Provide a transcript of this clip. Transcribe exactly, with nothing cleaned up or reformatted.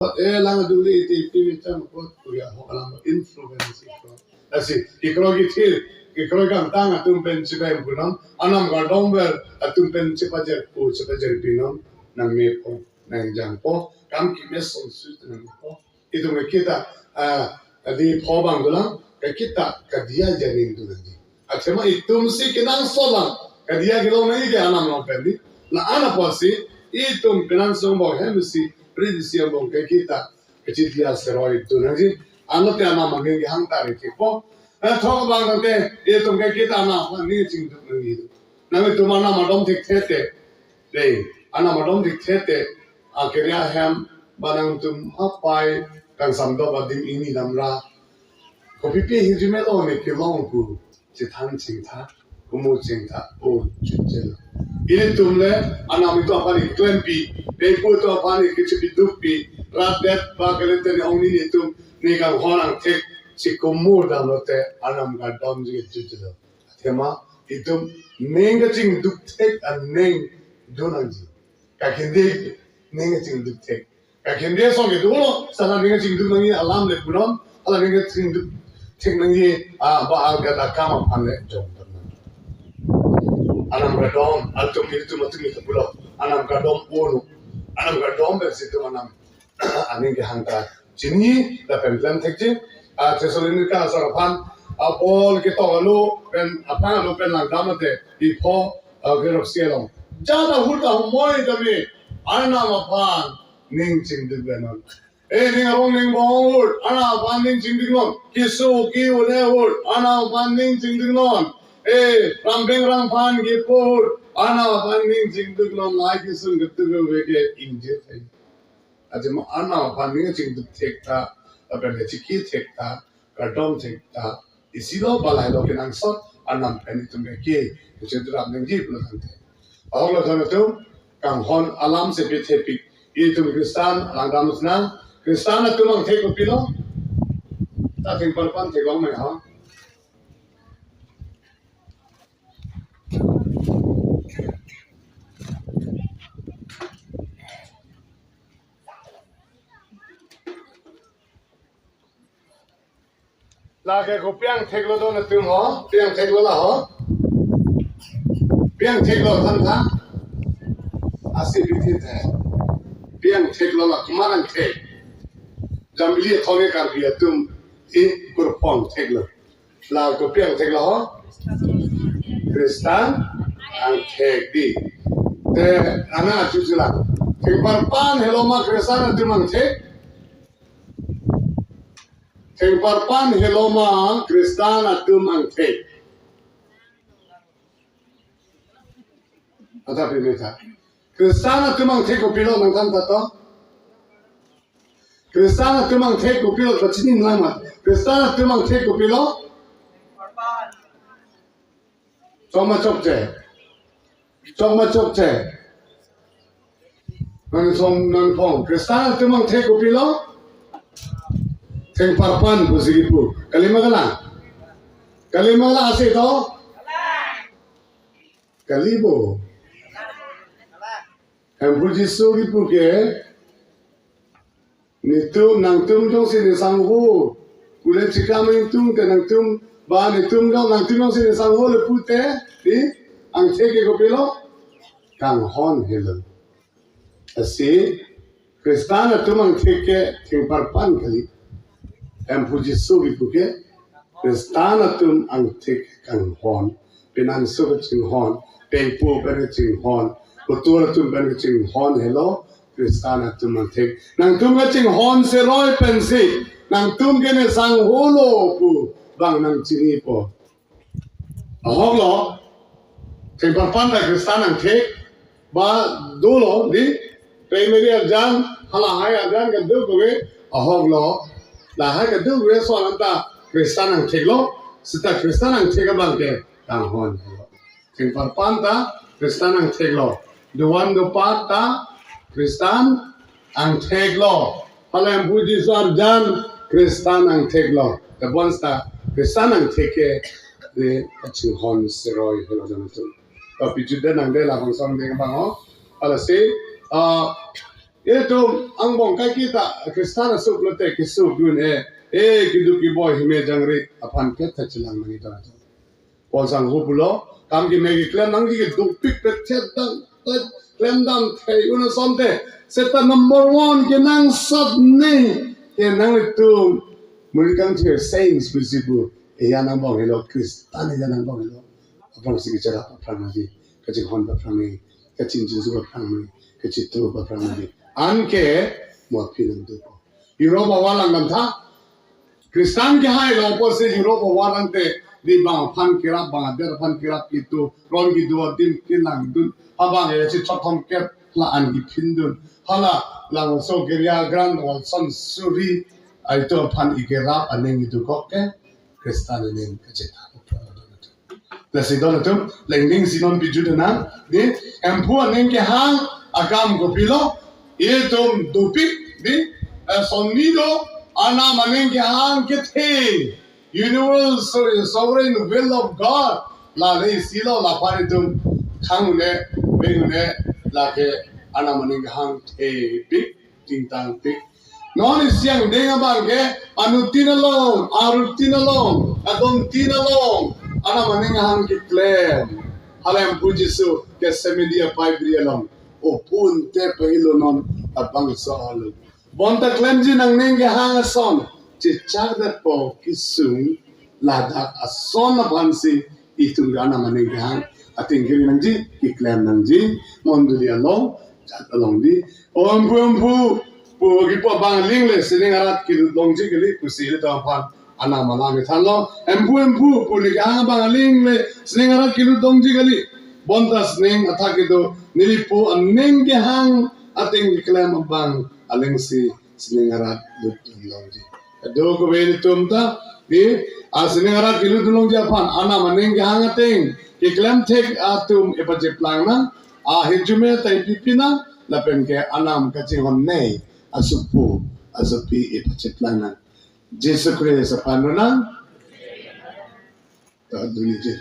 Eh, lang adung le iti pi mi cham ko, kuya ho lang influence ko. Lasi, kekroi kethir, kekroi kangtang atum pen chibai punon, anam kardom ver atum pen chipajer pu, chipajer pinon, nangmepo, nangjangpo, kam kemeson su nangpo. Itum ke kita, ah, di pho bang dolang, ke kita kadiya jaring tu nangji. Athema itum si kenangsot lang, kadiya kelong nangji ke anam along pen di. La-an apotsi, itum kenangsot bong hem si, pri si bong ke kita, kachit dia seroi tu nangji. Ano te anam angin ke hang tarik ke po. Eh, thok bang tangte, itum ke kita anam, ni chingduk nangji. Nang itum anam adom thekthedet. Dei, anam adom thekthedet. Akere ahem, ba nangtum apai, kangsam dop adim ini damra. Kopipi hirjume lo ne kelong ku, chethan chingtha, kumu chingtha, o chingchil. Ilitum le, anam itum aphan iklempi, peipu itum aphan ikchipidukpi, rat det ba kele tene ong nelitum, ne kanghon angthek, si kumu damlote, anam kardom ji chingchil. Athema, itum ning kachingduk thek aning do nangji. Kakhindi ning kachingduk thek. Kakhindi asong ke dolo, sala ning kachingduk nangji alam le punon, hala ning kachingduk thek nangji, ah, ba algad akam aphan le jom. Anam kardom, altum itum atum itum pulo, anam kardom ono, anam kardom pen si itum anam aning ke hang ta chini lapen klem thekji. A Thessalonika asar aphan, a Paul ketok alo pen, aphan alo pen langdam ate, ipho, a kerok sialong. Jada hulta humoi kami, anam aphan ning chingduk benon. Eh, ning arong ning bong hut, anam aphan ning chingduk non. Kisu ki une hut, anam aphan ning chingduk non. Eh, rambeng rangphan kipo hut, anam aphan ning chingduk non. Lai kisun ketu ke veke injit hai. Athema anam aphan ning chingduk thek ta, lapen chiki thek ta, kardom thek ta, isi lo balai lo kenangsot, anam pen itum ke, kechedram nangji pulo tangte. Ahok lo thon atum, kanghon alam si pithepik, itum Khristan, langdam nang, Khristan atum angthek kopilo, ta thengparpan theklong me ha. Lake kopi angthek lo don atum ho, pi angthek lo la ho. Pi angthek lo than tha. Asi bithi the. Pi angthek lo la, komat angthek. Jamili thonge Karbi atum, i kurpon thek lo. La kopi angthek lo ho? Khristan angthek di. Te ana achu chila. Thengparpan helo ma Khristan atum angthek. Thengparpan helo ma Khristan atum angthek. Atha pimeta. Khristan atum angthek kopilo nangthan ta to. Khristan atum angthek kopilo pachini nang ma. Khristan atum angthek kopilo. Chokma chokche. Chokma chokche. Nang song nang phong. Khristan atum angthek kopilo. Thengparpan pusi kipu. Kalima kalang. Kalima kalang asi to. Kali bo. Hemphu Jisu kipu ke, netum nangtum jongsi nesangho, kule chikam ingtung ke nangtum, ba netum jong nangtum jongsi nesangho le pute, di, angthek ke kopilo, kanghon helo. Asi, Khristan atum angthek ke thengparpan kali. Hemphu Jisu kipu ke, Khristan atum angthek kanghon, penang so kachinghon, pengpo pen kachinghon, kotur atum pen kachinghon helo, Khristan atum angthek. Nangtum kachinghon seroi pensi, nangtum ke nesangho lo pu, bang nangchinipo. Ahok lo, thengparpan ta Khristan angthek, ba dolo di, primary arjan, halahai arjan kadokave, ahok lo, lahai kadokave so anta Khristan angthek lo, seta Khristan angthek abang ke, kanghon lo. Thengparpan ta Khristan angthek lo. Dovan dopat ta Khristan angthek lo. Hala Hemphu Jisu arjan Khristan angthek lo. Tebon seta Khristan angthek ke de kachinghon seroi helo jana tu. Tapi juda nang de labang song de bang ho. Hala si, ah, Itum angbong kaiketa Khristan asup lote kesuk dun e, e keduk keboi hime jangre aphan ketha chelang nang itum. Paul sangho pulo, kam keme keklem nangji ke dopik pet chet dang, pet klem dam thei un asonte. Seta number one kenangsot ne, ke nanglitum muri kangthir saints pusi pu, eya nangbong helo, Khristan eya nangbong helo. Aphrangsi kecherap aphrang nangji, kachinghon aphrang nangji, kachingjinso aphrang nangji, kachitro aphrang nangji. Anke mo aphi nangdopo. Europe avar lang dam tha. Khristan kehai lo pusi Europe avar lang te, di bang aphan kerap, bang adet aphan kerap itum, ron kedo adim kelang dun, habang e si chothom kep la an kephin dun. Hala, labangso keria gran wal son suri, itum aphan ikerap aning itum kok ke, Khristan aning kachethan. Lasi don atum, lengding si non piju dana, di, Hemphu aning kehang akam kopilo, itum dopik, di, eh, sonni do, Anam aning kehang kethe, universal sovereign will of God, la le silo, la aphan itum khang une, beng une, lake Anam aning kehang thepik, tingtangpik. Non isi angdeng abang ke, anuttin along, aruttin along, adontin along, Anam aning kehang keklem. Hala Hemphu Jisu Gethsemane apaibri along, opun te pahilo non labangso arlo. Bonta klemji nangning kehang ason, chechak detpo kesung, ladak ason aphansi itum Anam aning kehang ateng keri nangji, keklem nangji, mondoli along, jat along di. O Hemphu, Hemphu pu kipu abang aling le sining arat kelut longji kali pusi ilitum aphan Anam alam kethanlo. Hemphu, Hemphu pu neke kehang abang aling le sining arat kelut longji kali. Bonta sining athak kedo neli Po aning kehang ateng keklem abang alingsi sining arat lut longji. Kadokave ilitum ta, di, a sining arat kelut longji aphan Anam aning kehang ateng keklem thek atum epacheplang nang, ahirjume ta ipi pi nang, lapen ke Anam kachinghon nei asopo asopi epacheplang nang. Jisu Khristo aphan ro nang. Ta duni je.